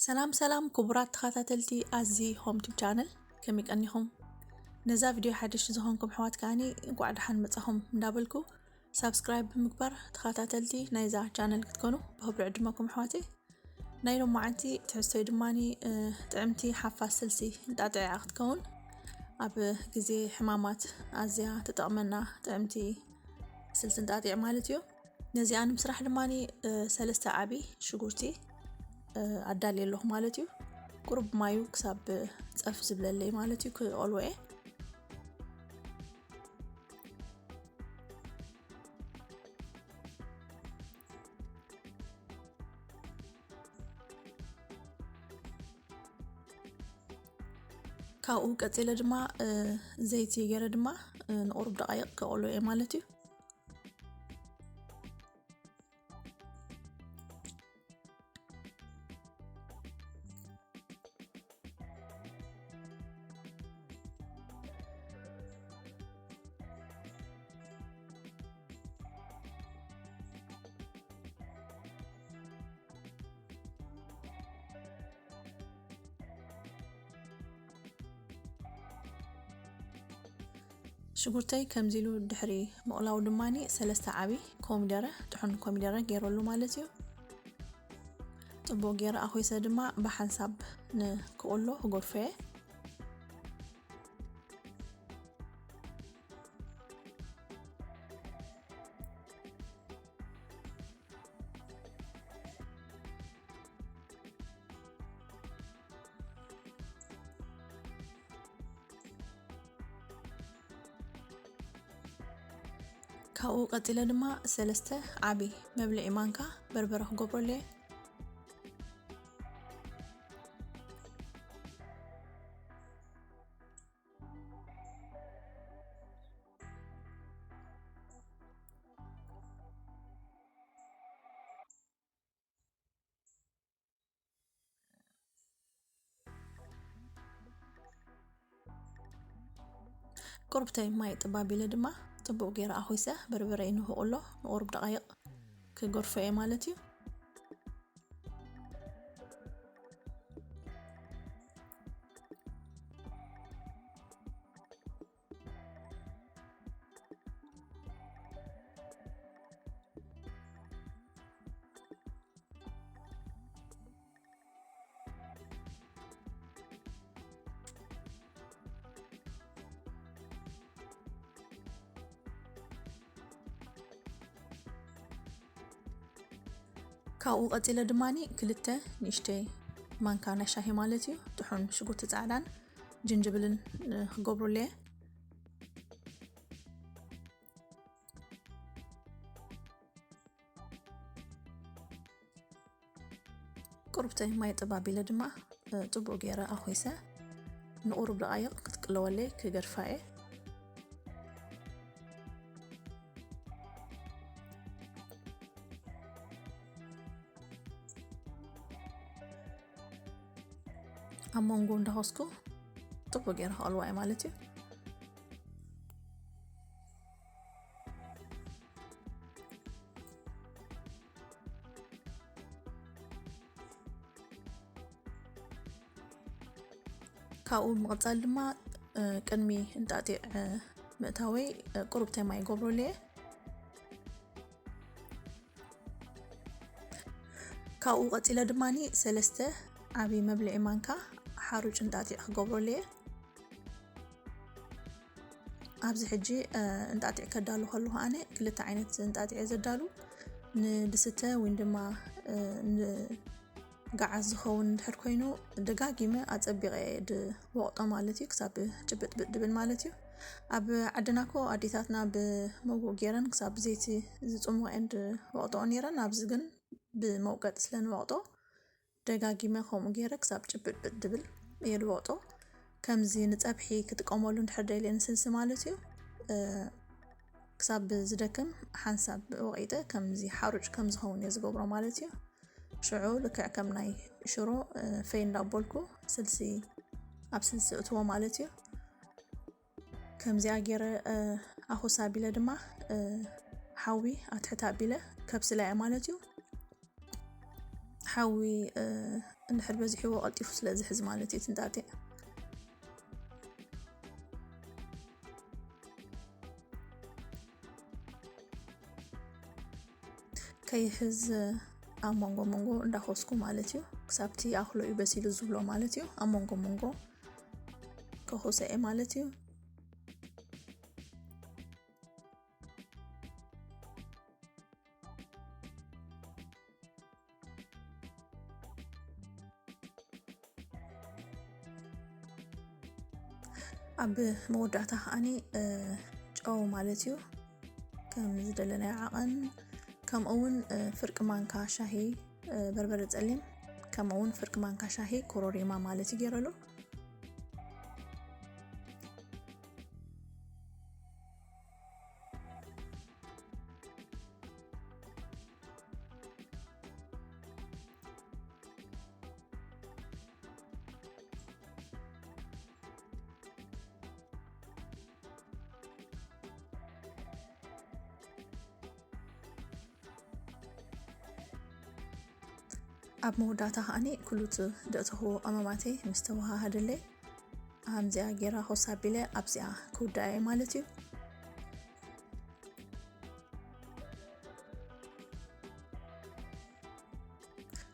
ሰላም ሰላም ክቡራት ተኸታተልቲ ኣዚ ሆም ቱብ ቻነል፣ ከመይ ቀኒኹም? ነዛ ቪድዮ ሓድሽ ዝኾንኩም ኣሕዋት ከኣኒ እንኳዕ ደሓን መጻኹም እንዳበልኩ፣ ሳብስክራይብ ብምግባር ተኸታተልቲ ናይዛ ቻነል ክትኮኑ ብኽብሪ ዕድመኩም ኣሕዋተይ። ናይ ሎማዓንቲ ትሕዝቶይ ድማኒ፣ እ፣ ጥዕምቲ ሓፋስ ስልሲ እንጣጢዕ ክትከውን። ኣብ ግዜ ሕማማት ኣዝያ ትጠቕመና ጥዕምቲ ስልሲ እንጣጢዕ ማለት እዩ። ነዚኣ ንምስራሕ ድማኒ፣ እ፣ ሰለስተ ዓቢ ሽጉርቲ፣ እ፣ ኣዳልየ ኣለኹ ማለት እዩ። ቁሩብ ማዩ ክሳብ ጸፍ ዝብለለይ ማለት እዩ ክቐልዎ እየ። ካብኡ ቀጺለ ድማ፣ እ፣ ዘይቲ ገይረ ድማ፣ እ፣ ንቑሩብ ደቓይቕ ክቐልዎ እየ ማለት እዩ። ሽጉርተይ ከምዚ ኢሉ ድሕሪ ምቕላው ድማኒ ሰለስተ ዓቢ ኮሚደረ፣ ጥሑን ኮሚደረ ገይረሉ ማለት እዩ። ጽቡቕ ገይረ ኣኹይሰ ድማ ብሓንሳብ ንክቕሎ ክጎድፎ እየ። ካብኡ ቀጺለ ድማ ሰለስተ ዓቢ መብልዒ ማንካ በርበረ ክገብረሉ እየ። ቁርብተይ ማይ ጥባብ ኢለ ድማ ጽቡቕ ገይረ ኣኹይሰ በርበረይ ንክቕሎ ንቑሩብ ደቓይቕ ክገርፎ እየ ማለት እዩ። ካብኡ ቀጺለ ድማኒ ክልተ ንእሽተይ ማንካ ናይ ሻሂ ማለት እዩ፣ ጥሑን ሽጉርቲ ጻዕዳን ጅንጅብልን፣ እ፣ ክገብሩለየ። ቁርብተይ ማይ ጥባብ ኢለ ድማ፣ እ፣ ጽቡቕ ገይረ ኣኹይሰ ንቑሩብ ደቓይቕ ክትቅለወለይ ክገድፋ እየ። ኣብ መንጎ እንዳኾስኩ ጽቡቕ ገይረ ክቐልዋ እየ ማለት እዩ። ካብኡ ብምቕጻል ድማ፣ እ፣ ቅድሚ እንጣጢዕ፣ እ፣ ምእታወይ፣ እ፣ ቁሩብተይ ማይ ይገብረሉ እየ። ካብኡ ቀጺለ ድማኒ ሰለስተ ዓቢ መብልዒ ማንካ ሓሩጭ እንጣጢዕ ክገብረሉ እየ። ኣብዚ ሕጂ፣ እ፣ እንጣጢዕ ከዳሉ ከለኹ ኣነ ክልተ ዓይነት እንጣጢዕ እየ ዘዳሉ። ንድስተ ወይ ድማ፣ እ፣ ንገዓት ዝኸውን እንድሕር ኮይኑ ደጋጊመ ኣጸቢቐ እየ ድወቕጦ ማለት እዩ፣ ክሳብ ጭብጥብጥ ድብል ማለት እዩ። ኣብ ዓድና እኮ ኣዴታትና ብመጉእ ገይረን ክሳብ ብዘይቲ ዝጽምዋ እየን ድወቕጥኦ ነይረን። ኣብዚ ግን ብመውቀጢ ስለ ንወቕጦ ደጋጊመ ከምኡ ገይረ ክሳብ ጭብጥብጥ ድብል እየ ድወቕጦ። ከምዚ ንጸብሒ ክጥቀመሉ እንድሕር ደልየ ንስልሲ ማለት እዩ። እ፣ ክሳብ ዝደክም ሓንሳብ ወቒጠ ከምዚ ሓሩጭ ከም ዝኸውን እየ ዝገብሮ ማለት እዩ። ሽዑ ልክዕ ከም ናይ ሽሮ፣ እ፣ ፈይ እንዳበልኩ ስልሲ ኣብ ስልሲ እትዎ ማለት እዩ። ከምዚኣ ገይረ፣ እ፣ ኣኹስ ኣቢለ ድማ፣ እ፣ ሓዊ ኣትሕት ኣቢለ ከብስላ እየ ማለት እዩ። ሓዊ፣ እ፣ እንድሕር በዚሕዎ ቀልጢፉ ስለ ዝሕዝ ማለት እዩ ትንጣጢዕ። ከይሕዝ ኣብ መንጎ መንጎ እንዳኾስኩ ማለት እዩ። ክሳብቲ ኣኽሎ እዩ በሲሉ ዝብሎ ማለት እዩ። ኣብ መንጎ መንጎ ከኾሰ እየ ማለት እዩ። ኣብ መወዳእታ ከዓኒ ጨው ማለት እዩ፣ ከም ዝደለናዮ ዓቐን፣ ከምኡ እውን ፍርቂ ማንካ ሻሂ በርበረ ጸሊም፣ ከምኡ እውን ፍርቂ ማንካ ሻሂ ኮሮሪማ ማለት እዩ ገይረሉ። ኣብ መወዳእታ ከዓኒ ኩሉ እቲ ደእተኽዎ ቀመማተይ ምስ ተወሃሃደለይ፣ ከምዚኣ ጌራ ኮስ ኣቢለ ኣብዚኣ ክውድኣ እየ ማለት እዩ።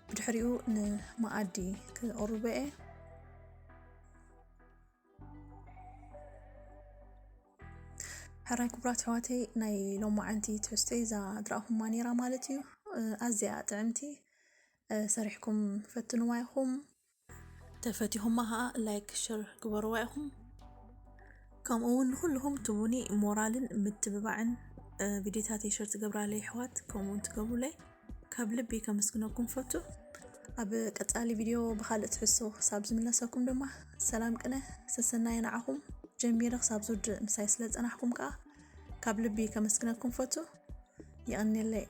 ብድሕሪኡ ንመኣዲ ክቕርቦ እየ። ሕራይ ክቡራት ኣሕዋተይ፣ ናይ ሎማዓንቲ ትሕዝቶይ እዛ ዝረኣኹማ ነይራ ማለት እዩ። ኣዝያ ጥዕምቲ፣ ሰሪሕኩም ፈትንዋ ኢኹም። ተፈቲኹማ ኸዓ ላይክ፣ ሸር ግበርዋ ኢኹም። ከምኡ እውን ንኹልኹም ትቡኒ ሞራልን ምትብባዕን፣ እ፣ ቪድዮታተይ ሸር ትገብራለይ ኣሕዋት፣ ከምኡ እውን ትገብሩለይ ካብ ልቢ ከመስግነኩም ፈቱ። ኣብ ቀጻሊ ቪድዮ ብኻልእ ትሕዝቶ ክሳብ ዝምለሰኩም ድማ ሰላም ቅነ ሰሰናየ ንዓኹም። ጀሚረ ክሳብ ዝውድእ ምሳይ ስለ ዝጸናሕኩም ከኣ ካብ ልቢ ከመስግነኩም ፈቱ። የቐንየለይ።